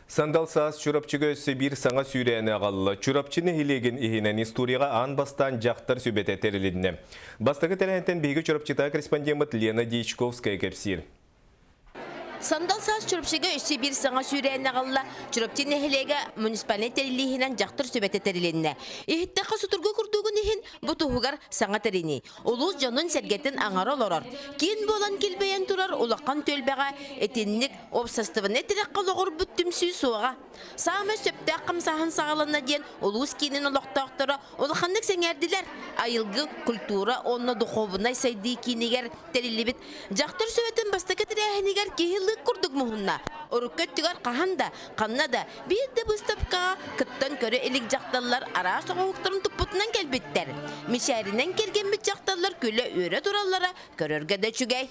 Сандал саас Чурапчыга өссө биир саҥа сүүрээни аҕалла. Чурапчы нэһилиэгин иһинэн историяҕа аан бастаан дьахтар сүбэтэ тэрилиннэ. Бастакы тэрээһинтэн биһиги Чурапчытааҕы корреспондеммыт Лена Дьячковская кэпсиир. Сандал саас Чурапчыга өссө биир саҥа сүүрээни аҕалла. Чурапчы нэһилиэгэ муниципальнай тэриллииһинэн дьахтар сүбэтэ тэрилиннэ. Иһиттэххэ судургу курдугун иһин бу туһугар саҥа тэринии. Улуус дьонун-сэргэтин аҥара олорор. Киин буолан килбэйэн турар улахан түөлбэҕэ итинник уопсастыбаннай тирэххэ олоҕурбут түмсүү суоҕа. Саамай сөптөөх хамсааһын саҕаланна диэн улуус киинин олохтоохторо улаханнык сэҥээрдилэр. Айылгы, культура уонна духуобунай сайдыы киинигэр тэриллибит дьахтар сүбэтин бастакы тэрээһинигэр киһи лыык курдук муһунна. Урукку өттүгэр хаһан да, ханна да биир да быыстапкаҕа кыттан көрө илик дьахталлар араас оҥоһуктарын туппутунан кэлбиттэр. Мичээринэн кэргэммит дьахталлар күлэ-үөрэ тураллара көрөргө да үчүгэй.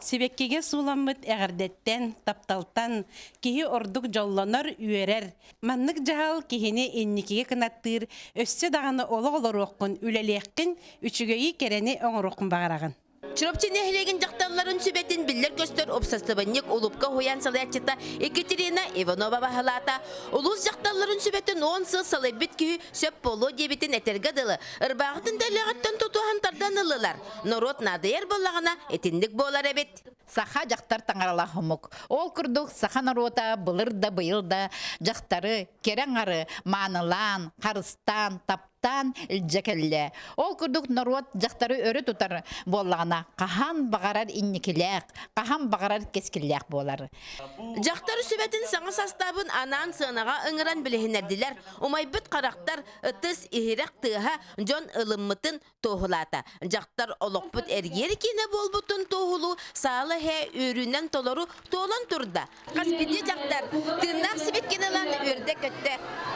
Сибэккигэ сууламмыт эҕэрдэттэн, тапталтан киһи ордук дьоллонор, үөрэр. Маннык дьаһал киһини инникигэ кынаттыыр, өссө даҕаны олох олоруоххун, үлэлиэххин, үчүгэйи, кэрэни оҥоруоххун баҕараҕын. Чурапчы нэһилиэгин дьахталларын сүбэтин биллэр-көстөр уопсастыбанньык Улупка уһуйаан салайааччыта Екатерина Иванова баһылаата. Улуус дьахталларын сүбэтин 10 сыл салайбыт киһи сөп буолуо диэбитин этэргэ дылы, ырбааҕытын дэлэҕиттэн тутуһан тардан ыллылар. Норуот наадыйар буоллаҕына, итинник буолар эбит. Саха дьахтар таҥаралаах омук. Ол курдук саха норуота былыр да быйыл да дьахтары кэрэ аҥары маанылаан, харыстаан, таптаан илдьэ кэллэ. Ол курдук норуот дьахтары өрө тутар буоллаҕына, хаһан баҕарар инникилээх, хаһан баҕарар кэскиллээх буолар. Дьахтар сүбэтин саҥа састаабын анаан сыанаҕа ыҥыран билиһиннэрдилэр. Умайбыт харахтар, ытыс, иһирэх тыаһа дьон ылыммытын туоһулаата. Дьахтар олохпут эргиэр киинэ буолбутун туоһулуу саала иһэ үөрүүнэн толору туолан турда. Хас биирдии дьахтар тыыннаах сибиккин ылан үөрдэ-көттө.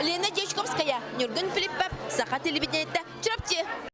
Лена Дьячковская, Ньургун Филиппов, Саха телевидениетэ, Чурапчы.